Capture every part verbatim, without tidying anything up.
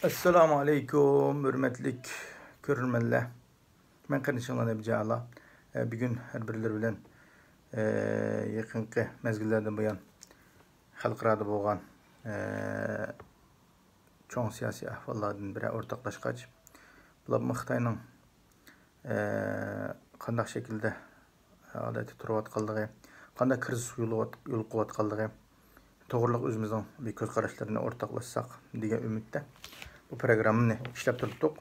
ئەسسالامۇ ئەلەيكۇم، ھۆرمەتلىك كۆرۈرمەنلەر. مەن قېرىندىشىڭلار نەبىجان ئالا. ئە، بۈگۈن ھەر بىرلىرى بىلەن، ئە، يېقىنقى مەزگىللەردىن بۇيان خەلقئارادا بولغان، ئە، چوڭ سىياسىي ئەھۋاللاردىن بىرەر ئورتاقلاشقاچ، بۇلارمۇ خىتاينىڭ، ئە، قانداق شەكىلدە ھالەتتە تۇرۇۋاتقانلىقى، قانداق كىرىزىسقا يولۇقۇۋات-، يولۇقۇۋاتقانلىقى توغرىلىق ئۆزىمىزنىڭ بىر كۆز قاراشلىرىنى ئورتاقلاشساق دېگەن ئۈمىدتە بۇ پروگراممىنى ئىشلەپ تۇرۇپتۇق.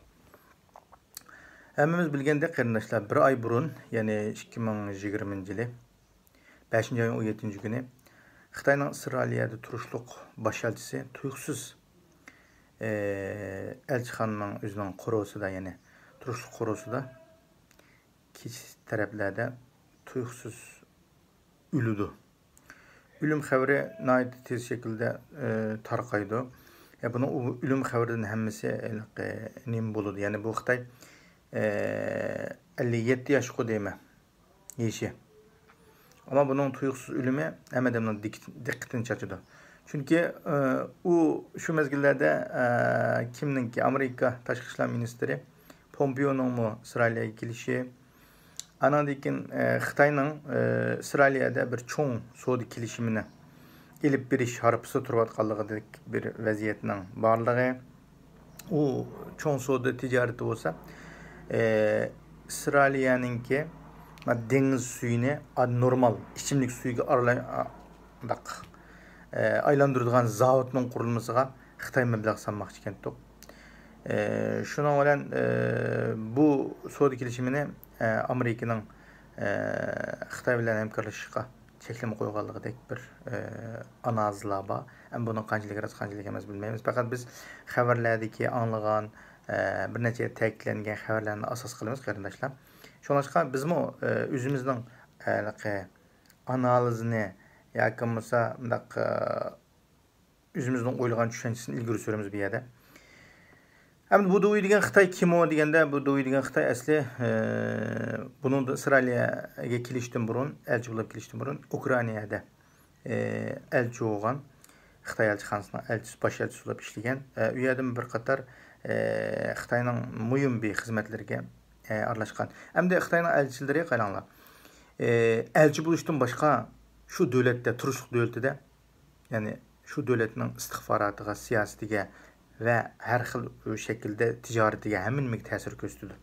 ھەممىمىز بىلگەندەك، قېرىنداشلار، بىر ئاي بۇرۇن، يەنى ئىككى مىڭ يىگىرمىنچى يىلى بەشىنچى ئاينىڭ ئون يەتتىنچى كۈنى خىتاينىڭ ئىسرائىلىيەدە تۇرۇشلۇق باش ئەلچىسى تۇيۇقسىز، ئە، ئەلچىخانىنىڭ ئۆزىنىڭ قورۇسىدا، يەنى تۇرۇشلۇق قورۇسىدا كېچە تەرەپلەردە تۇيۇقسىز ئۆلىدۇ. ئۆلۈم خەۋىرى ناھايىتى تېز شەكىلدە، ئە، تارقايدۇ. يا، بۇنىڭ ئۇ ئۆلۈم خەۋىرىدىن ھەممىسى ھېلىقى نېمە بولىدۇ؟ يەنى بۇ خىتاي، ئە، ئەللىك يەتتە ياشقۇ دەيمەن، يېشى. ئەمما بۇنىڭ تۇيۇقسىز ئۆلۈمى ھەممە ئادەمنىڭ دىق-، دىققىتىنى چاچىدۇ. چۈنكى، ئە، ئۇ شۇ مەزگىللەردە، ئە، كىمنىڭكى، ئامېرىكا تاشقى ئىشلار مىنىستىرى پومپېئونىڭمۇ ئىسرائىلىيەگە كېلىشى، ئانىڭدىن كېيىن، ئە، خىتاينىڭ، ئە، ئىسرائىلىيەدە بىر چوڭ سودا كېلىشىمىنى ئېلىپ بېرىش ھارپىسىدا تۇرۇۋاتقانلىقىدەك بىر ۋەزىيەتنىڭ بارلىقى، ئۇ چوڭ سودا تىجارىتى بولسا، ئە، ئىسرائىلىيەنىڭكى دېڭىز سۈيىنى، ئا، نورمال ئىچىملىك سۈيىگە ئارىلاي-، ئا، مۇنداق، ئە، ئايلاندۇرىدىغان زاۋۇتنىڭ قۇرۇلمىسىغا خىتاي مەبلەغ سالماقچى ئىكەنتۇق. ئە، شۇنىڭ بىلەن، ئە، بۇ سودا كېلىشىمىنى، ئە، ئامېرىكىنىڭ، ئە، خىتاي بىلەن ھەمكارلىشىشقا چەكلىمە قويغانلىقىدەك بىر، ئە، ئانالىزلار بار. ئەمما بۇنىڭ قانچىلىكى راست، قانچىلىكى ئەمەس بىلمەيمىز. پەقەت بىز خەۋەرلەردىكى ئاڭلىغان، ئە، بىر نەچچە تەكىتلەنگەن خەۋەرلەرنى ئاساس قىلىمىز، قېرىنداشلار. شۇڭلاشقا بىزمۇ، ئە، ئۆزىمىزنىڭ، ئە، ھېلىقى ئانالىزنى ياكى بولمىسا مۇنداق، ئە، ئۆزىمىزنىڭ ئويلىغان چۈشەنچىسىنى ئىلگىرى سۈرىمىز بۇ يەردە. ئەمدى بۇ دۇۋى دېگەن خىتاي كىم ئۇ دېگەندە، بۇ دۇۋى دېگەن خىتاي ئەسلى، ئە، بۇنىڭدىن ئىسرائىلىيەگە كېلىشتىن بۇرۇن، ئەلچى بولۇپ كېلىشتىن بۇرۇن ئۇكرائىنادا، ئە، ئەلچى بولغان، خىتاي ئەلچىخانىسىنىڭ ئەلچىسى، باش ئەلچىسى بولۇپ ئىشلىگەن. ئە، ئۇ يەردىمۇ بىر قاتار، ئە، خىتاينىڭ مۇھىم بىر خىزمەتلىرىگە، ئە، ئارىلاشقان. ئەمدى خىتاينىڭ ئەلچىلىرى قاراڭلار. ئە، ئەلچى بولۇشتىن باشقا شۇ دۆلەتتە، تۇرۇشلۇق دۆلىتىدە، يەنى شۇ دۆلەتنىڭ ئىستىخباراتىغا، سىياسىتىگە ۋە ھەر خىل شەكىلدە تىجارىتىگە، ھەممە نېمىگە تەسىر كۆرسىتىدۇ.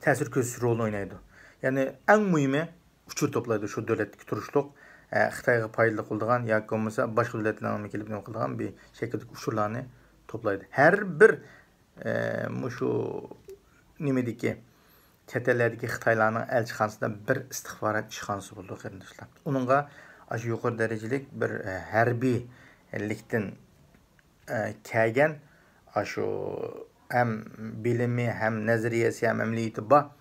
تەسىر كۆرسىتىش رولىنى ئوينايدۇ. يەنى ئەڭ مۇھىمى ئۇچۇر توپلايدۇ شۇ دۆلەتتىكى تۇرۇشلۇق، ئە، خىتايغا پايدىلىق بولىدىغان ياكى بولمىسا باشقا دۆلەتلەرنىڭ كېلىپ نېمە قىلىدىغان بىر شەكىلدىكى ئۇچۇرلارنى توپلايدۇ. ھەر بىر، ئە، مۇشۇ نېمىدىكى، چەت ئەللەردىكى خىتايلارنىڭ ئەلچىخانىسىدا بىر ئىستىخبارات ئىشخانىسى بولىدۇ، قېرىنداشلار. ئۇنىڭغا ئاشۇ يۇقىرى دەرىجىلىك بىر، ئە، ھەربىيلىكتىن، ئە، كەلگەن، ئاشۇ ھەم بىلىمى، ھەم نەزەرىيەسى، ھەم ئەمەلىيىتى بار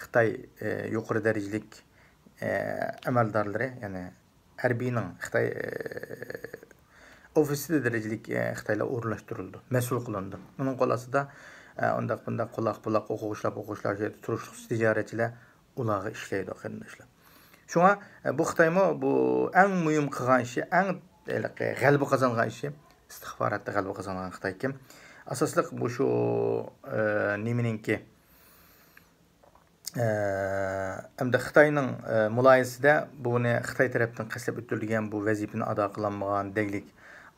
خىتاي، ئە، يۇقىرى دەرىجىلىك، ئە، ئەمەلدارلىرى، يەنى ھەربىينىڭ خىتاي، ئە، ئوفىتسېر دەرىجىلىك، ئە، خىتايلار ئورۇنلاشتۇرۇلىدۇ، مەسئۇل قىلىنىدۇ. ئۇنىڭ قول ئاستىدا، ئە، ئۇنداق بۇنداق قۇلاق بۇلاق ئوقۇغۇچىلار، ئوقۇغۇچىلار، شۇ يەردە تۇرۇشلۇق تىجارەتچىلەر ئۇلارغا ئىشلەيدۇ، قېرىنداشلار. شۇڭا، ئە، بۇ خىتايمۇ بۇ ئەڭ مۇھىم قىلغان ئىشى، ئەڭ ھېلىقى غەلىبە قازانغان ئىشى، ئىستىخباراتتا غەلىبە قازانغان خىتايكەن. ئاساسلىق بۇ شۇ، ئە، نېمىنىڭكى، ئە، ئەمدى خىتاينىڭ، ئە، مۇلاھىزىسىدە بۇنى خىتاي تەرەپتىن قەستلەپ ئۆتكۈزۈلگەن بۇ ۋەزىپىنى ئادا قىلالمىغان دەگلىك.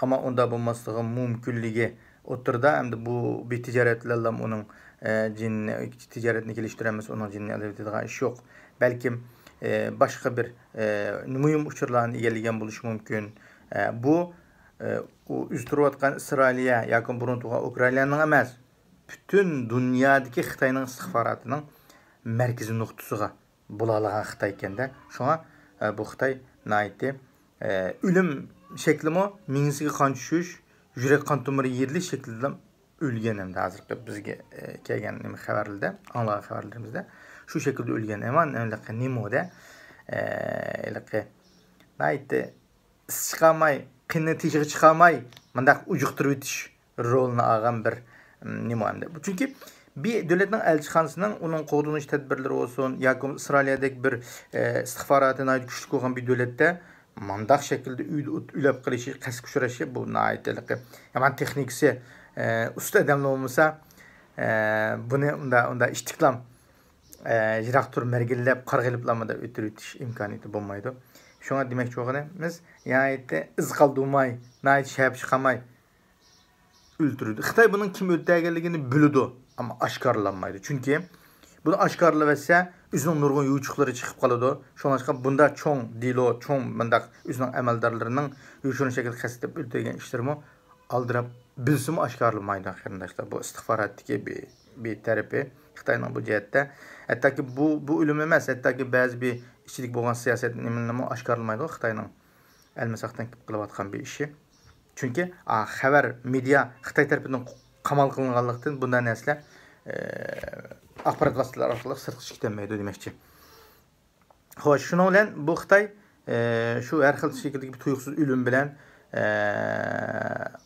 ئەمما ئۇنداق بولماسلىقى مۇمكىنلىكى ئوتتۇرىدا. ئەمدى بۇ بىر تىجارەت بىلەنلا ئۇنىڭ، ئە، جېنىنى، تىجارەتنى كېلىشتۈرەلمىسە ئۇنىڭ جېنىنى ئېلىۋېتىدىغان ئىش يوق. بەلكىم، ئە، باشقا بىر، ئە، مۇھىم ئۇچۇرلارنى ئىگىلىگەن بولۇشى مۇمكىن. ئە، بۇ، ئە، ئۇ ئۆزى تۇرۇۋاتقان ئىسرائىلىيە ياكى بۇرۇن تۇرغان ئۇكرائىنانىڭ ئەمەس، پۈتۈن دۇنيادىكى خىتاينىڭ ئىستىخباراتىنىڭ مەركىزىي نۇقتىسىغا بولالىغان خىتاي ئىكەندە. شۇڭا، ئە، بۇ خىتاي ناھايىتى، ئە، ئۆلۈم شەكلىمۇ مېڭىسىگە قان چۈشۈش، يۈرەك قان تومۇرى يېرىلىش شەكلىدە ئۆلگەن ئەمدى ھازىرقى بىزگە، ئە، كەلگەن نېمە خەۋەرلەردە، ئاڭلىغان خەۋەرلىرىمىزدە شۇ شەكىلدە ئۆلگەن. ئەمما ھېلىقى نېمودە، ئە، ھېلىقى ناھايىتى ئىس چىقارماي، قېنى تېشىغا چىقارماي، مۇنداق ئۇجۇقتۇرۇۋېتىش رولىنى ئالغان بىر، م، نېمە ئەمدى. چۈنكى بىر دۆلەتنىڭ ئەلچىخانىسىنىڭ ئۇنىڭ قوغدىنىش تەدبىرلىرى بولسۇن، ياكى ئىسرائىلىيەدەك بىر، ئە، ئىستىخباراتى ناھايىتى كۈچلۈك بولغان بىر دۆلەتتە مانداق شەكىلدە ئۆيدە ئۆلۈپ قېلىشى، قەستكە ئۇچرىشى، بۇ ناھايىتى ھېلىقى يامان تېخنىكىسى، ئۇستا ئادەملا بولمىسا، بۇنى ئۇندا ئۇندا ئىتتىكلام يىراق تۇر مەرگىللەپ قارغىلىپلامدا ئۆتۈرۈۋېتىش ئىمكانىيىتى بولمايدۇ. شۇڭا دېمەكچى بولغىنىمىز، ناھايىتى ئىز قالدۇرماي، ناھايىتى شەپە چىقارماي ئۆلتۈرىدۇ. خىتاي بۇنىڭ كىم ئۆلتۈرگەنلىكىنى بىلىدۇ، ئەمما ئاشكارىلانمايدۇ. چۈنكى بۇنى ئاشكارىلىۋەتسە، ئۆزىنىڭ نۇرغۇن يوچۇقلىرى چىقىپ قالىدۇ. شۇڭلاشقا بۇنداق چوڭ دېلو، چوڭ مۇنداق ئۆزىنىڭ ئەمەلدارلىرىنىڭ يوشۇرۇن شەكىلدە قەستلەپ ئۆلتۈرگەن ئىشلىرىمۇ ئالدىراپ بىلسىمۇ ئاشكارىلىمايدۇ، قېرىنداشلار. بۇ ئىستىخباراتتىكى بىر، بىر تەرىپى خىتاينىڭ بۇ جەھەتتە. ھەتتاكى بۇ، بۇ ئۆلۈم ئەمەس، ھەتتاكى بەزى بىر ئىچىدىكى بولغان سىياسەت نېمىنىمۇ ئاشكارىلىمايدۇ خىتاينىڭ ئەلمىساقتىن قىلىۋاتقان بىر ئىشى. چۈنكى، ئا، خەۋەر، مېدىيا خىتاي تەرىپىدىن قامال قىلىنغانلىقتىن بۇنداق نەرسىلەر، ئە، ئاخبارات ۋاسىتىلىرى ئارقىلىق سىرتقا چىقىپ كەتمەيدۇ دېمەكچى. خوش، شۇنىڭ بىلەن بۇ خىتاي، ئە، شۇ ھەر خىل شەكىلدىكى بىر تۇيۇقسىز ئۆلۈم بىلەن، ئە،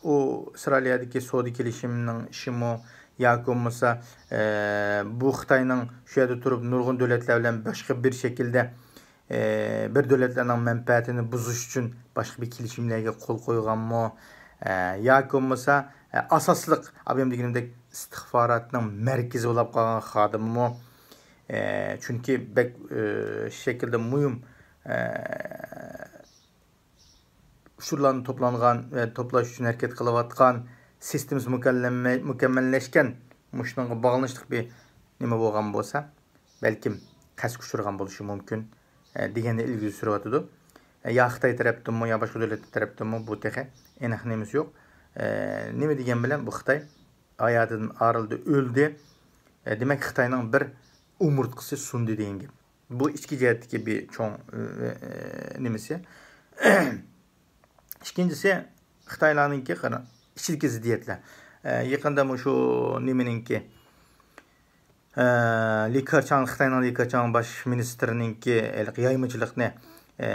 ئۇ ئىسرائىلىيەدىكى سودا كېلىشىمىنىڭ ئىشىمۇ ياكى بولمىسا، ئە، بۇ خىتاينىڭ شۇ يەردە تۇرۇپ نۇرغۇن دۆلەتلەر بىلەن باشقا بىر شەكىلدە، ئە، بىر دۆلەتلەرنىڭ مەنپەئەتىنى بۇزۇش ئۈچۈن باشقا بىر كېلىشىملەرگە قول قويغانمۇ، ئە، ياكى بولمىسا، ئە، ئاساسلىق، ئابىيام دېگىنىمدەك، ئىستىخباراتنىڭ مەركىزى بولاپ قالغان خادىمىمۇ، ئە، چۈنكى بەك، ئە، شەكىلدە مۇھىم، ئە، ئۇچۇرلارنى توپلانغان ۋە توپلاش ئۈچۈن ھەرىكەت قىلىۋاتقان، سىستېمىسى مۇكەللەممە-، مۇكەممەللەشكەن، مۇشۇنىڭغا باغلىنىشلىق بىر نېمە بولغان بولسا، بەلكىم قەستكە ئۇچرىغان بولۇشى مۇمكىن، ئە، دېگەننى ئىلگىرى سۈرۈۋاتىدۇ. ئە، يا خىتاي تەرەپتىنمۇ، يا باشقا دۆلەت تەرەپتىنمۇ، بۇ تېخى ئېنىق نېمىسى يوق. ئە، نېمە دېگەن بىلەن بۇ خىتاي ھاياتىدىن ئايرىلدى، ئۆلدى. ئە، دېمەك، خىتاينىڭ بىر ئومۇرتقىسى سۇندى دېگەن گەپ. بۇ ئىچكى جەھەتتىكى بىر چوڭ، ئە، ئە، نېمىسى. ئىككىنچىسى، خىتايلارنىڭكى قارا-، ئىچىدىكى زىددىيەتلەر. ئە، يېقىندا مۇشۇ نېمىنىڭكى، ئە، لى كېچاڭ، خىتاينىڭ لى كېچاڭ باش مىنىستىرىنىڭكى ھېلىقى يايمىچىلىقنى، ئە،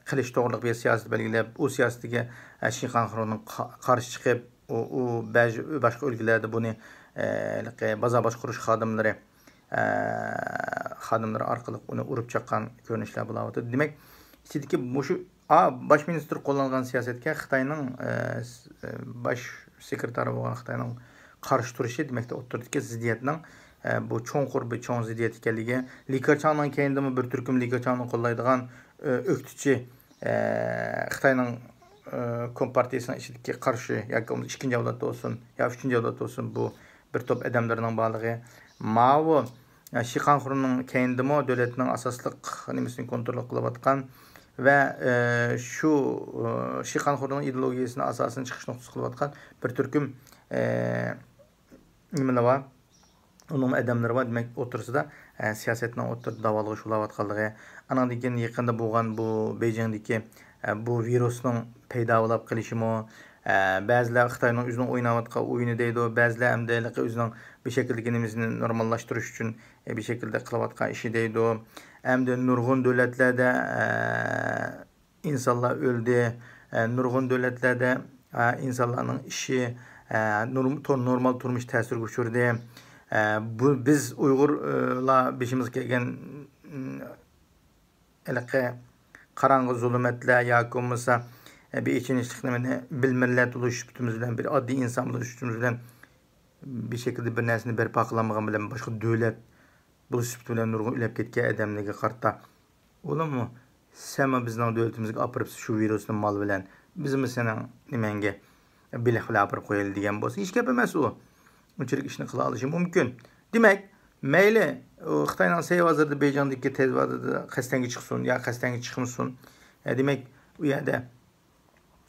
قىلىش توغرىلىق بىر سىياسەت بەلگىلەپ، ئۇ سىياسىتىگە، ئە، شى خەنخۇنىڭ قا-، قارشى چىقىپ، ئۇ، ئۇ بەزى باشقا ئۆلكىلەردە بۇنى، ئە، ھېلىقى بازار باشقۇرۇش خادىملىرى، ئە، خادىملىرى ئارقىلىق ئۇنى ئۇرۇپ چاققان كۆرۈنۈشلەر بولاۋاتىدۇ. دېمەك، ئىچىدىكى مۇشۇ، ئا، باش مىنىستىر قوللانغان سىياسەتكە خىتاينىڭ، ئە، س-، ئە، باش سېكرېتارى بولغان خىتاينىڭ قارشى تۇرۇشى، دېمەك، ئوتتۇرىدىكى زىددىيەتنىڭ، ئە، بۇ چوڭقۇر بىر چوڭ زىددىيەت ئىكەنلىكى، لى كېچاڭنىڭ كەينىدىمۇ بىر تۈركۈم لى كېچاڭنى قوللايدىغان، ئە، ئۆكتىچى، ئە، خىتاينىڭ، ئە، كومپارتىيىسىنىڭ ئىچىدىكى قارشى ياكى بولمىسا ئىككىنچى ئەۋلاد بولسۇن، يا ئۈچىنچى ئەۋلاد بولسۇن، بۇ بىر توپ ئادەملەرنىڭ بارلىقى. ماۋۇ، ئە، شى خەنخۇنىڭ كەينىدىمۇ دۆلەتنىڭ ئاساسلىق نېمىسىنى كونترول قىلىۋاتقان ۋە، ئە، شۇ، ئە، شى خەنخۇنىڭ ئىدېئولوگىيەسىنى ئاساسىي چىقىش نۇقتىسى قىلىۋاتقان بىر تۈركۈم، ئە، نېمىلەر بار؟ ئۇنىڭ ئادەملىرى بار، دېمەك، ئوتتۇرىسىدا، ئە، سىياسەتنىڭ ئوتتۇرىدا داۋالغۇش بولاۋاتقانلىقى، ئانىڭدىن كېيىن يېقىندا بولغان بۇ بېيجىڭدىكى، ئە، بۇ ۋىرۇسنىڭ پەيدا بولاپ قېلىشىمۇ، ئە، بەزىلەر خىتاينىڭ ئۆزىنىڭ ئويناۋاتقان ئويۇنى دەيدۇ، بەزىلەر ئەمدى ھېلىقى ئۆزىنىڭ بىر شەكىلدىكى نېمىسىنى نورماللاشتۇرۇش ئۈچۈن، ئە، بىر شەكىلدە قىلىۋاتقان ئىشى دەيدۇ. ئەمدى نۇرغۇن دۆلەتلەردە، ئە، ئىنسانلار ئۆلدى. ئە، نۇرغۇن دۆلەتلەردە، ئە، ئىنسانلارنىڭ ئىشى، ئە، نۇر-، تور-، نورمال تۇرمۇش تەسىرگە ئۇچرىدى. ئە، بۇ، بىز ئۇيغۇرلار بېشىمىزغا كەلگەن، م، ھېلىقى قاراڭغۇ زۇلۇمەتلەر ياكى بولمىسا، ئە، بىر ئېچىنىشلىق نېمىنى بىر مىللەت بولۇش سۈپىتىمىز بىلەن، بىر ئاددىي ئىنسان بولۇش سۈپىتىمىز بىلەن بىر شەكىلدە بىر نەرسىنى بەرپا قىلالمىغان بىلەن باشقا دۆلەت بۇ سۈپىتى بىلەن نۇرغۇن ئۆلۈپ كەتكەن ئادەملەرگە قارىتا، ئۇلارمۇ سەنمۇ بىزنىڭ دۆلىتىمىزگە ئاپىرىپسىز شۇ ۋىرۇسنى مال بىلەن، بىزمۇ سېنىڭ نېمەڭگە بېلىق بىلەن ئاپىرىپ قويايلى دېگەن بولسا، ھېچ گەپ ئەمەس ئۇ. ئۇنچىلىك ئىشنى قىلالىشى مۇمكىن. دېمەك، مەيلى، ئۇ خىتاينىڭ سەي ۋازىرىدا، بېيجىڭدىكى تېز ۋازىرىدا قەستەنگە چىقسۇن يا قەستەنگە چىقمىسۇن، ئە، دېمەك، ئۇ يەردە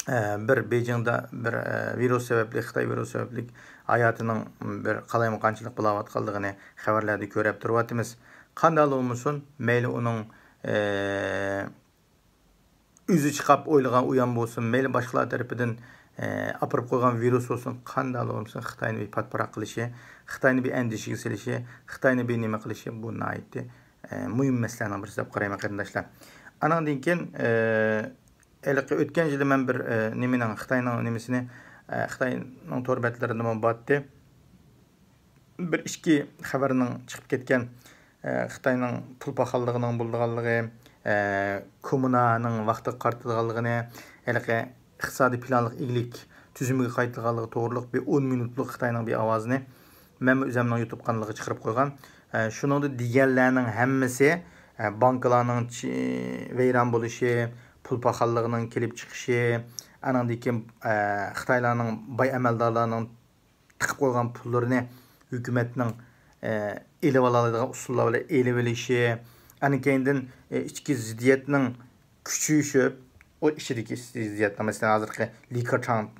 ئە، بىر بېيجىڭدا بىر، ئە، ۋىرۇس سەۋەبلىك، خىتاي ۋىرۇسى سەۋەبلىك ھاياتىنىڭ بىر قالايمىقانچىلىق بولاۋاتقانلىقىنى خەۋەرلەردە كۆرۈپ تۇرۇۋاتىمىز. قانداقلا بولمىسۇن، مەيلى ئۇنىڭ، ئە، ئۆزى چىقاپ ئويلىغان ئۇيان بولسۇن، مەيلى باشقىلار تەرىپىدىن، ئە، ئاپىرىپ قويغان ۋىرۇس بولسۇن، قانداقلا بولمىسۇن، خىتاينى بىر پات-پاراق قىلىشى، خىتاينى بىر ئەندىشىگە سېلىشى، خىتاينى بىر نېمە قىلىشى، بۇ ناھايىتى، ئە، مۇھىم مەسىلىلەرنىڭ بىرسى دەپ قارايمەن، قېرىنداشلار. ئانىڭدىن كېيىن، ئە، ھېلىقى ئۆتكەن يىلى مەن بىر، ئە، نېمىنىڭ، خىتاينىڭ نېمىسىنى، ئە، خىتاينىڭ تور بەتلىرىدىمۇ بارتتى. بىر ئىچكى خەۋەرنىڭ چىقىپ كەتكەن، ئە، خىتاينىڭ پۇل پاخاللىقىنىڭ بولىدىغانلىقى، ئە، كوممۇنانىڭ ۋاقتىغا قارىتىدىغانلىقىنى، ھېلىقى ئىقتىسادىي پىلانلىق ئىگىلىك تۈزۈمىگە قايتىدىغانلىقى توغرۇلۇق بىر ئون مىنۇتلۇق خىتاينىڭ بىر ئاۋازىنى مەنمۇ ئۆزۈمنىڭ يۇتۇب قانىلىغا چىقىرىپ قويغان. ئە، شۇنىڭدا دېگەنلەرنىڭ ھەممىسى، ئە، بانكىلارنىڭ چى-، ۋەيران بولۇشى، پۇل پاخاللىقىنىڭ كېلىپ چىقىشى، ئانىڭدىن كېيىن، ئە، خىتايلارنىڭ باي ئەمەلدارلارنىڭ تىقىپ قويغان پۇللىرىنى ھۆكۈمەتنىڭ، ئە، ئېلىۋالالايدىغان ئۇسۇللار بىلەن ئېلىۋېلىشى، ئاندىن كېيىندىن، ئە، ئىچكى زىددىيەتنىڭ كۈچىيىشىپ، ئۇ ئىچىدىكى زىددىيەتنىڭ، مەسىلەن، ھازىرقى لى كېچاڭ،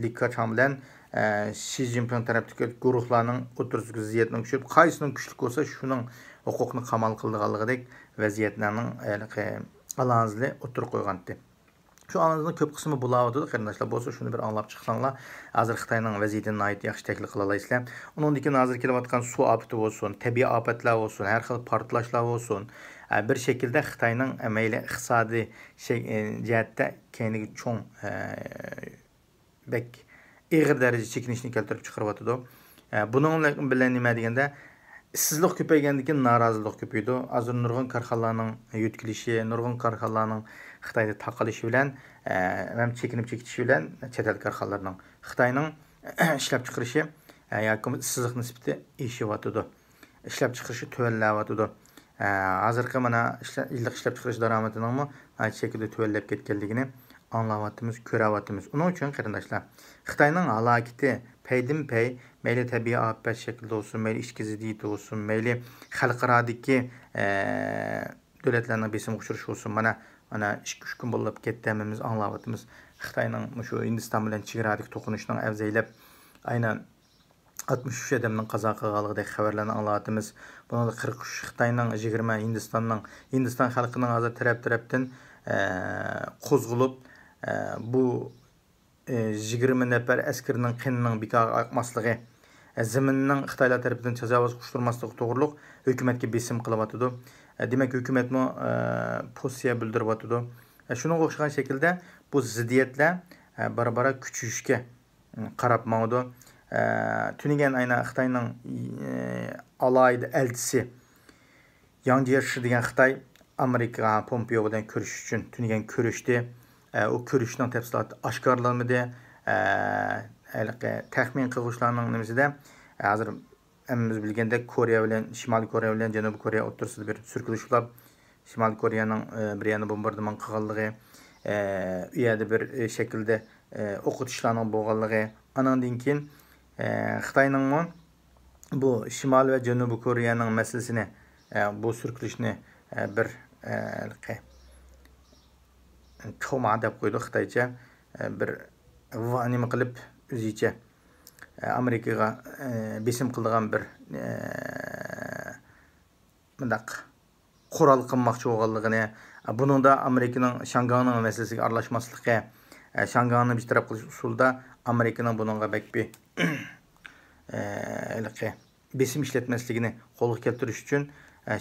لى كېچاڭ بىلەن، ئە، شى جىنپىڭ تەرەپتىكى گۇرۇھلارنىڭ ئوتتۇرىسىدىكى زىددىيەتنىڭ كۈچىيىپ، قايسىنىڭ كۈچلۈك بولسا، شۇنىڭ ھوقۇقنى قامال قىلىدىغانلىقىدەك ۋەزىيەتلەرنىڭ ھېلىقى ئالازىنى ئوتتۇرىغا قويغانتى. شۇ ئالازنىڭ كۆپ قىسمى بولاۋاتىدۇ، قېرىنداشلار. بولسا شۇنى بىر ئاڭلاپ چىقساڭلار، ھازىر خىتاينىڭ ۋەزىيىتىنى ناھايىتى ياخشى تەھلىل قىلالايسىلەر. ئۇنىڭدىن كېيىن ھازىر كېلىۋاتقان سۇ ئاپىتى بولسۇن، تەبىئىي ئاپەتلەر بولسۇن، ھەر خىل پارتلاشلار بولسۇن، ئە، بىر شەكىلدە خىتاينىڭ، ئە، مەيلى ئىقتىسادىي شەي-، ئە، جەھەتتە كەينىگە چوڭ، ئە، بەك ئېغىر دەرىجىدە چېكىنىشنى كەلتۈرۈپ چىقىرىۋاتىدۇ. ئە، بۇنىڭ بىلەن نېمە دېگەندە، ئىشسىزلىق كۆپەيگەندىن كېيىن نارازىلىق كۆپىيىدۇ. ھازىر نۇرغۇن كارخانىلارنىڭ يۆتكىلىشى، نۇرغۇن كارخانىلارنىڭ خىتايدا تارقىلىشى بىلەن، ئە، ھەم چېكىنىپ كېتىشى بىلەن چەت ئەل كارخانىلىرىنىڭ، خىتاينىڭ ئىشلەپچىقىرىشى، ئە، ياكى ئىشسىزلىق نىسبىتى ئېشىۋاتىدۇ. ئىشلەپچىقىرىشى تۆۋەنلەۋاتىدۇ. ئە، ھازىرقى مانا ئىشلە-، يىللىق ئىشلەپچىقىرىش دارامىتىنىڭمۇ ناھايىتى شەكىلدە تۆۋەنلەپ كەتكەنلىكىنى ئاڭلاۋاتىمىز، كۆرەۋاتىمىز. ئۇنىڭ ئۈچۈن قېرىنداشلار، خىتاينىڭ ھالاكىتى پەيدىنپەي، مەيلى تەبىئىي ئاپەت شەكلىدە بولسۇن، مەيلى ئىچكى زىددىيىتى بولسۇن، مەيلى خەلقئارادىكى، ئە، دۆلەتلەرنىڭ بېسىمىغا ئۇچرىشى بولسۇن، مانا، مانا ئىككى، ئۈچ كۈن بولۇپ كەتتى، ھەممىمىز ئاڭلاۋاتىمىز. خىتاينىڭ مۇشۇ ھىندىستان بىلەن چېگرادىكى توقۇنۇشنىڭ ئەۋزەيلەپ، ئاينان ئاتمىش ئۈچ ئادەمنىڭ قازا قىلغانلىقىدەك خەۋەرلەرنى ئاڭلاۋاتىمىز. بۇنىڭدا قىرىق ئۈچ خىتاينىڭ، يىگىرمە ھىندىستاننىڭ، ھىندىستان خەلقىنىڭ ھازىر تەرەپ-تەرەپتىن، ئە، قوزغىلىپ، ئە، بۇ، ئە، يىگىرمە نەپەر ئەسكىرىنىڭ قېنىنىڭ بىكارغا ئاقماسلىقى، ئە، زېمىننىڭ خىتايلار تەرىپىدىن تاجاۋۇزغا ئۇچرىماسلىقى توغرۇلۇق ھۆكۈمەتكە بېسىم قىلىۋاتىدۇ. ئە، دېمەك، ھۆكۈمەتمۇ، ئە، پوزىتسىيە بىلدۈرۈۋاتىدۇ. ئە، شۇنىڭغا ئوخشىغان شەكىلدە بۇ زىددىيەتلەر، ئە، بارا-بارا كۈچىيىشكە قاراپ ماڭىدۇ. ئە، تۈنۈگۈن ئاينا خىتاينىڭ، ئە، ئالاھىدە ئەلچىسى ياڭ جيېشى دېگەن خىتاي ئامېرىكا پومپېيو بىلەن كۆرۈشۈش ئۈچۈن تۈنۈگۈن كۆرۈشتى. ئە، ئۇ كۆرۈشۈشنىڭ تەپسىلاتى ئاشكارىلانمىدى. ئە، ھېلىقى تەخمىن قىلغۇچىلارنىڭ نېمىسىدە، ھازىر ھەممىمىز بىلگەندەك، كورېيە بىلەن، شىمالىي كورېيە بىلەن جەنۇبىي كورېيە ئوتتۇرىسىدا بىر سۈركىلىش بولۇپ، شىمالىي كورېيەنىڭ، ئە، بىر يەرنى بومباردىمان قىلغانلىقى، ئە، ئۇ يەردە بىر، ئە، شەكىلدە، ئە، ئوق ئېتىشلارنىڭ بولغانلىقى، ئانىڭدىن كېيىن، ئە، خىتاينىڭمۇ بۇ شىمالىي ۋە جەنۇبىي كورېيەنىڭ مەسىلىسىنى، ئە، بۇ سۈركىلىشنى، ئە، بىر، ئە، ھېلىقى چوما دەپ قويىدۇ خىتايچە، ئە، بىر ۋا-، نېمە قىلىپ ئۆزىچە، ئە، ئامېرىكىغا، ئە، بېسىم قىلىدىغان بىر، ئە، مۇنداق قورال قىلماقچى بولغانلىقىنى، بۇنىڭدا ئامېرىكىنىڭ شياڭگاڭنىڭ مەسىلىسىگە ئارىلاشماسلىقى، شياڭگاڭنى بىر تەرەپ قىلىش ئۇسۇلىدا ئامېرىكىنىڭ بۇنىڭغا بەك بىر، ھېلىقى بېسىم ئىشلەتمەسلىكىنى قولغا كەلتۈرۈش ئۈچۈن،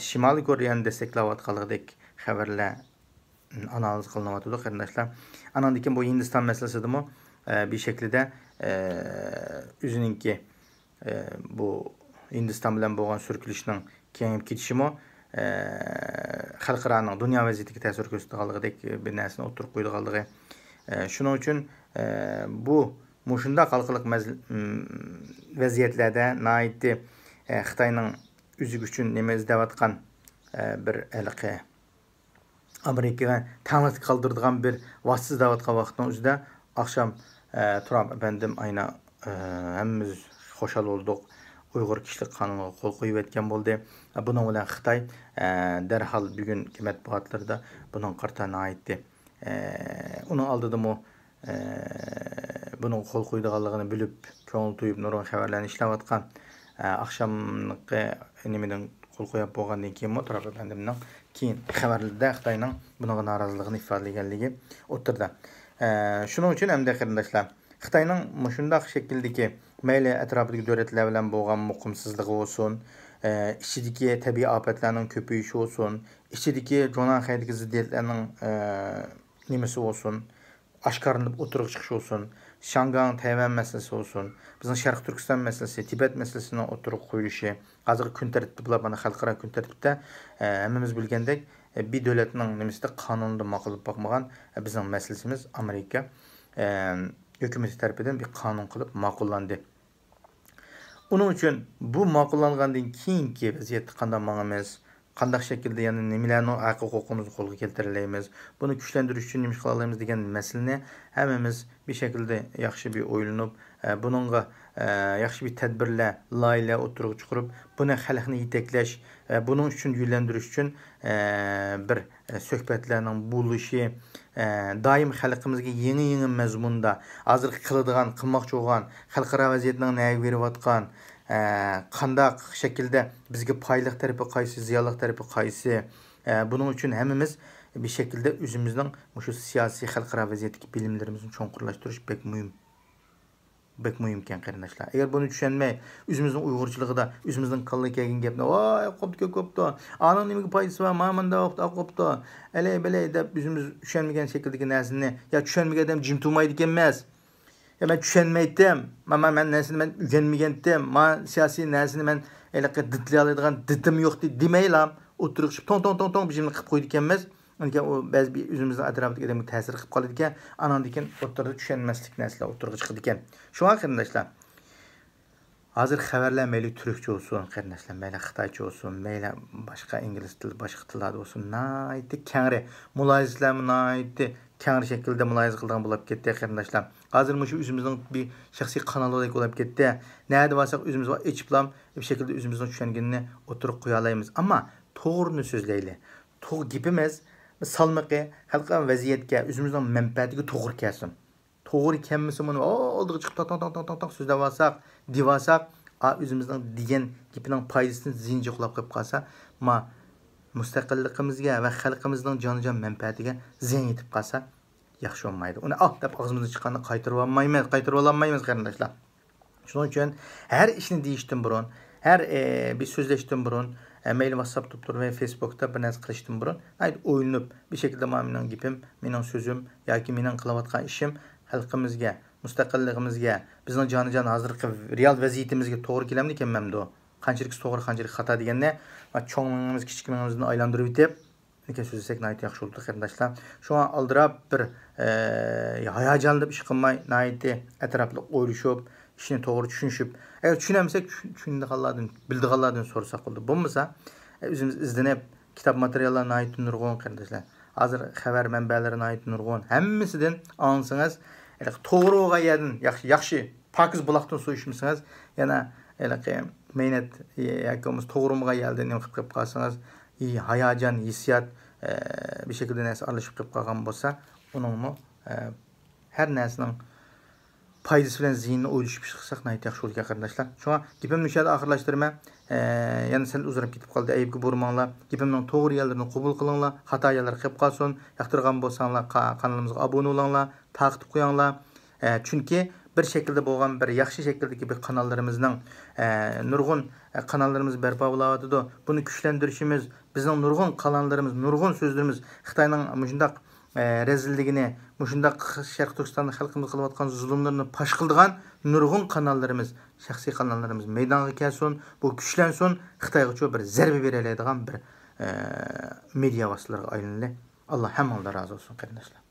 شىمالىي كورېيەنى دەستەكلەۋاتقانلىقىدەك خەۋەرلەر ئانالىز قىلىنىۋاتىدۇ، قېرىنداشلار. ئانىڭدىن كېيىن بۇ ھىندىستان مەسىلىسىدىمۇ، بىر شەكىلدە، ئۆزىنىڭكى ئە، بۇ ھىندىستان بىلەن بولغان سۈركىلىشنىڭ كېڭىيىپ كېتىشىمۇ، ئە، خەلقئارانىڭ دۇنيا ۋەزىيىتىگە تەسىر كۆرسىتىدىغانلىقىدەك بىر نەرسىنى ئوتتۇرىغا قويىدىغانلىقى. ئە، شۇنىڭ ئۈچۈن، ئە، بۇ مۇشۇنداق ھالقىلىق مەز-، م، ۋەزىيەتلەردە ناھايىتى، ئە، خىتاينىڭ ئۆزى ئۈچۈن نېمە ئىزدەۋاتقان، ئە، بىر ھېلىقى ئامېرىكىغا تەڭلىك قالدۇرىدىغان بىر ۋاسىتە ئىزدەۋاتقان ۋاقىتنىڭ ئۆزىدە ئاخشام، ئە، ترامپ ئەپەندىم ئاينا، ئە، ھەممىمىز خۇشال بولدۇق. ئۇيغۇر كىشىلىك قانۇنىغا قول قويۇۋەتكەن بولدى. ئە، بۇنىڭ بىلەن خىتاي، ئە، دەرھال بۈگۈنكى مەتبۇئاتلىرىدا بۇنىڭغا قارىتا ناھايىتى، ئە، ئۇنىڭ ئالدىدىمۇ، ئە، بۇنىڭغا قول قويىدىغانلىقىنى بىلىپ، كۆڭۈل تويۇپ نۇرغۇن خەۋەرلەرنى ئىشلەۋاتقان. ئە، ئاخشاملىقى نېمىدىن قول قويۇپ بولغاندىن كېيىنمۇ تۇراب ئەپەندىمنىڭ كېيىن خەۋەرلىرىدە خىتاينىڭ بۇنىڭغا نارازىلىقىنى ئىپادىلىگەنلىكى ئوتتۇرىدا. ئە، شۇنىڭ ئۈچۈن ئەمدى قېرىنداشلار، خىتاينىڭ مۇشۇنداق شەكىلدىكى مەيلى ئەتراپىدىكى دۆلەتلەر بىلەن بولغان مۇقىمسىزلىقى بولسۇن، ئە، ئىچىدىكى تەبىئىي ئاپەتلەرنىڭ كۆپىيىشى بولسۇن، ئىچىدىكى جۇڭناڭخەيدىكى زىددىيەتلەرنىڭ، ئە، نېمىسى بولسۇن، ئاشكارىلىنىپ ئوتتۇرىغا چىقىشى بولسۇن، شياڭگاڭ، تەيۋەن مەسىلىسى بولسۇن، بىزنىڭ شەرقىي تۈركىستان مەسىلىسى، تىبەت مەسىلىسىنىڭ ئوتتۇرىغا قويۇلۇشى، ھازىرقى كۈن تەرتىپتە بۇلار مانا خەلقئارا كۈن تەرتىپتە، ئە، ھەممىمىز بىلگەندەك، بىر دۆلەتنىڭ نېمىسىدە قانۇنىدا ماقۇللاپ باقمىغان بىزنىڭ مەسىلىسىمىز ئامېرىكا ھۆكۈمىتى تەرىپىدىن بىر قانۇن قىلىپ ماقۇللاندى. ئۇنىڭ ئۈچۈن بۇ ماقۇللانغاندىن كېيىنكى ۋەزىيەتتە قانداق ماڭىمىز؟ قانداق شەكىلدە يەنە نېمىلەرنىڭ ھەق ھوقۇقىمىزنى قولغا كەلتۈرەلەيمىز؟ بۇنى كۈچلەندۈرۈش ئۈچۈن نېمە ئىش قىلالايمىز دېگەن مەسىلىنى ھەممىمىز بىر شەكىلدە ياخشى بىر ئويلىنىپ، ئە، بۇنىڭغا، ئە، ياخشى بىر تەدبىرلەر، لايىھەلەر ئوتتۇرىغا چىقىرىپ، بۇنى خەلقنى يېتەكلەش، ئە، بۇنىڭ ئۈچۈن يۆنلەندۈرۈش ئۈچۈن، ئە، بىر، ئە، سۆھبەتلەرنىڭ بولۇشى، ئە، دائىم خەلقىمىزگە يېڭى-يېڭى مەزمۇندا ھازىرقى قىلىدىغان، قىلماقچى بولغان، خەلقئارا ۋەزىيەتنىڭ نەگە بېرىۋاتقان، ئە، قانداق شەكىلدە بىزگە پايدىلىق تەرىپى قايسى، زىيانلىق تەرىپى قايسى، ئە، بۇنىڭ ئۈچۈن ھەممىمىز بىر شەكىلدە ئۆزىمىزنىڭ مۇشۇ سىياسىي خەلقئارا ۋەزىيەتتىكى بىلىملىرىمىزنى چوڭقۇرلاشتۇرۇش بەك مۇھىم. بەك مۇھىمكەن، قېرىنداشلار. ئەگەر بۇنى چۈشەنمەي، ئۆزىمىزنىڭ ئۇيغۇرچىلىقىدا ئۆزىمىزنىڭ كاللىغا كەلگەن گەپنى، ۋاي، قوپتۇ، كۆپ قوپتۇ. ئانىڭ نېمىگە پايدىسى بار؟ ما مانداق قوپتۇ، قوپتۇ. ئەلەي بەلەي دەپ ئۆزىمىز چۈشەنمىگەن شەكىلدىكى نەرسىنى، يا چۈشەنمىگەن ئادەم جىم تۇرمايدىكەنمىز. يا مەن چۈشەنمەيتتىم. ما، ما، مەن نەرسىنى مەن ئۆگەنمىگەنتىم. ما سىياسىي نەرسىنى مەن ھېلىقى دىتلىيالايدىغان دىتىم يوقتى دېمەيلا، ئولتۇرۇپ شىپ توڭ، توڭ، توڭ، توڭ بىر جىمنى قىلىپ قويىدىكەنمىز. ئاندىن كېيىن ئۇ بەزى بىر ئۆزىمىزنىڭ ئەتراپىدىكى ئادەمگە تەسىر قىلىپ قالىدىكەن. ئاناندىن كېيىن ئوتتۇرىدا چۈشەنمەسلىك نەرسىلەر ئوتتۇرىغا چىقىدىكەن. شۇڭا قېرىنداشلار، ھازىر خەۋەرلەر مەيلى تۈركچە بولسۇن، قېرىنداشلار، مەيلى خىتايچە بولسۇن، مەيلى باشقا ئىنگلىز تىلى، باشقا تىللاردا بولسۇن، ناھايىتى كەڭرى، مۇلاھىزىلەرمۇ ناھايىتى كەڭرى شەكىلدە مۇلاھىزە قىلىدىغان بولۇپ كەتتى، قېرىنداشلار. ھازىر مۇشۇ ئۆزىمىزنىڭ بىر شەخسىي قانالىدەك بولۇپ كەتتى. نەدە بارساق ئۆزىمىز ئېچىپلا بىر شەكىلدە ئۆزىمىزنىڭ چۈشەنگىنىنى ئوتتۇرىغا قويالايمىز. ئەمما توغرىنى سۆزلەيلى. توغ-، گېپىمىز سالمىقى خەلقئارا ۋەزىيەتكە، ئۆزىمىزنىڭ مەنپەئەتىگە توغرا كەلسۇن. توغرا كەلمىسە، مۇنى ئالدىغا چىقىپ تاڭ، تاڭ، تاڭ، تاڭ، تاڭ سۆزلەۋالساق، دېۋالساق، ئا، ئۆزىمىزنىڭ دېگەن گېپىنىڭ پايدىسىدىن زىيىنى جۇقلاپ قېلىپ قالسا، ما، مۇستەقىللىقىمىزگە ۋە خەلقىمىزنىڭ جانىجان مەنپەئەتىگە زىيان يېتىپ قالسا، ياخشى بولمايدۇ. ئۇنى ئاھ دەپ ئاغزىمىزدىن چىققاننى قايتۇرۇۋالمايمىز، قايتۇرۇۋالالمايمىز، قېرىنداشلار. شۇنىڭ ئۈچۈن ھەر ئىشنى دېيىشتىن بۇرۇن، ھەر، ئى، بىر سۆزلەشتىن بۇرۇن، ئە، مەيلى ۋاتساپتا تۇرۇپ ۋە فېيسبۇكتا بىر نەرسە قىلىشتىن بۇرۇن، ناھايىتى ئويلىنىپ، بىر شەكىلدە مانا مېنىڭ گېپىم، مېنىڭ سۆزۈم ياكى مېنىڭ قىلىۋاتقان ئىشىم خەلقىمىزگە، مۇستەقىللىقىمىزگە، بىزنىڭ جانىجان ھازىرقى رېئال ۋەزىيىتىمىزگە توغرا كېلەمدۇ، كەلمەمدۇ؟ قانچىلىك توغرا، قانچىلىك خاتا دېگەننى، ما، چوڭ مېڭىمىز، كىچىك مېڭىمىزدىن ئايلاندۇرۇۋېتىپ، نېكە سۆزلىسەك ناھايىتى ياخشى بولىدۇ، قېرىنداشلار. شۇڭا ئالدىراپ بىر، ئە، ھاياجانلىنىپ ئىش قىلماي، ناھايىتى ئەتراپلىق ئويلىشىپ، ئىشنى توغرا چۈشىنىشىپ، ئەگەر چۈشىنەلمىسەك، چۈ-، چۈشىنىدىغانلاردىن، بىلىدىغانلاردىن سورىساق بولىدۇ. بولمىسا، ئە، ئۆزىمىز ئىزدىنىپ، كىتاب ماتېرىياللار ناھايىتى نۇرغۇن، قېرىنداشلار. ھازىر خەۋەر مەنبەلىرى ناھايىتى نۇرغۇن. ھەممىسىدىن ئاڭلىسىڭىز، ھېلىقى توغرا بولغان يەردىن ياخشى، ياخشى پاكىز بۇلاقتىن سۇ ئىچمىسىڭىز، يەنە ھېلىقى مەينەت ياكى بولمىسا توغرا بولمىغان يەردىن نېمە قىلىپ قېلىپ قالسىڭىز، ھاياجان، ھېسسىيات، ئە، بىر شەكىلدە نەرسە ئارىلىشىپ قېلىپ قالغان بولسا، ئۇنىڭمۇ، ئە، ھەر نەرسىنىڭ پايدىسى بىلەن زىيىنىنى ئويلىشىپ ئىش قىلساق ناھايىتى ياخشى بولىدىكەن، قېرىنداشلار. شۇڭا گېپىمنى مۇشۇ يەردە ئاخىرلاشتۇرىمەن. ئە، يەنە سەل ئۇزىراپ كېتىپ قالدى، ئەيىبكە بۇرىماڭلار. گېپىمنىڭ توغرا يەرلىرىنى قوبۇل قىلىڭلار، خاتا يەرلەر قېلىپ قالسۇن. ياقتۇرغان بولساڭلار، قا-، قانىلىمىزغا ئابۇنە بولۇڭلار، تارقىتىپ قويۇڭلار. ئە، چۈنكى بىر شەكىلدە بولغان، بىر ياخشى شەكىلدىكى بىر قاناللىرىمىزنىڭ، ئە، نۇرغۇن، ئە، قاناللىرىمىز بەرپا بولاۋاتىدۇ. بۇنى كۈچلەندۈرۈشىمىز، بىزنىڭ نۇرغۇن قاناللىرىمىز، نۇرغۇن سۆزلىرىمىز خىتاينىڭ مۇشۇنداق، ئە، رەزىللىكىنى، مۇشۇنداق شەرقىي تۈركىستاندا خەلقىمىزگە قىلىۋاتقان زۇلۇملىرىنى پاش قىلىدىغان نۇرغۇن قاناللىرىمىز، شەخسىي قاناللىرىمىز مەيدانغا كەلسۇن، بۇ كۈچلەنسۇن، خىتايغىچۇ بىر زەربە بېرەلەيدىغان بىر، ئە، مېدىيا ۋاسىتىلىرىغا ئايلىنىلى. ئاللا ھەممىڭلار رازى بولسۇن، قېرىنداشلار.